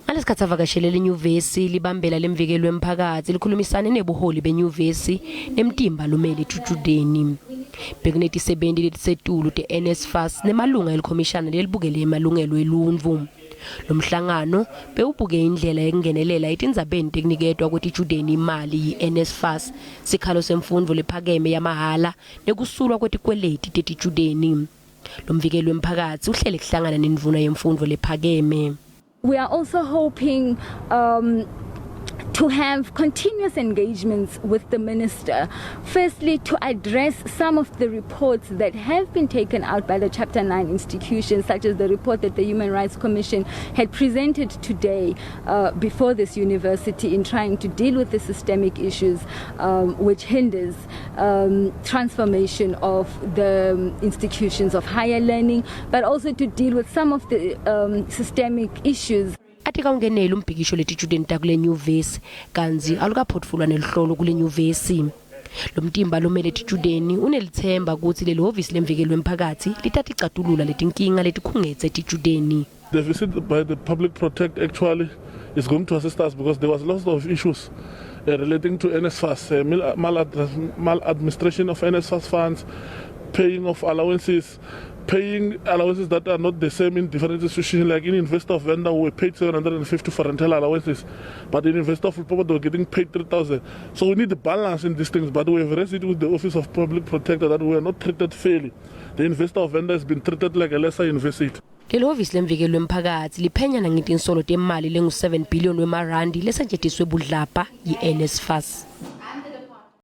Ngalesikhatsi avakashele lenyuvesi, libambela lemvikeli wemphakatsi likhulumisane nebuholi benyuvesi nemtimba lomele titjudeni. Bekunetisebenti letisetulu te-NSFAS nemalunga elikhomishana lelibukele emalungelo eluntfu. Lomhlangano bewubuke indlela yekungenelela etindzabeni tekuniketwa kwetitjudeni imali yi-NSFAS, sikhalo semfundvo lephakeme yamahhala nekusulwa kwetikweleti tetitjudeni. Lomvikeli wemphakatsi uhlele kuhlangana nendvuna yemfundvo lephakeme. We are also hoping to have continuous engagements with the minister. Firstly, to address some of the reports that have been taken out by the Chapter 9 institutions, such as the report that the Human Rights Commission had presented today before this university in trying to deal with the systemic issues which hinders transformation of the institutions of higher learning, but also to deal with some of the systemic issues. Atikawungeneli umbhikisho letitjudeni takule nyuvesi, kantsi alukaphotfulwa neluhlolo kule nyuvesi. Lomtimba lomele titjudeni unelitsemba kutsi leli hhovisi lemvikeli wemphakatsi litaticatulula letinkinga letikhungetse titjudeni. The visit by the public protect actually is going to assist us because there was lots of issues relating to NSFAS, maladministration of NSFAS funds, paying of allowances, paying allowances that are not the same in different institutions. Like in University of Venda, we were paid 750 for rental allowances, but in University of Limpopo, they were getting paid 3,000. So we need the balance in these things, but we have raised it with the Office of Public Protector that we are not treated fairly. The University of Venda has been treated like a lesser university. Leli hhovisi lemvikeli wemphakatsi liphenya nangetinsolo temali lengu-7 billion wemarandi lesetjentiswe budlabha yi-NSFAS.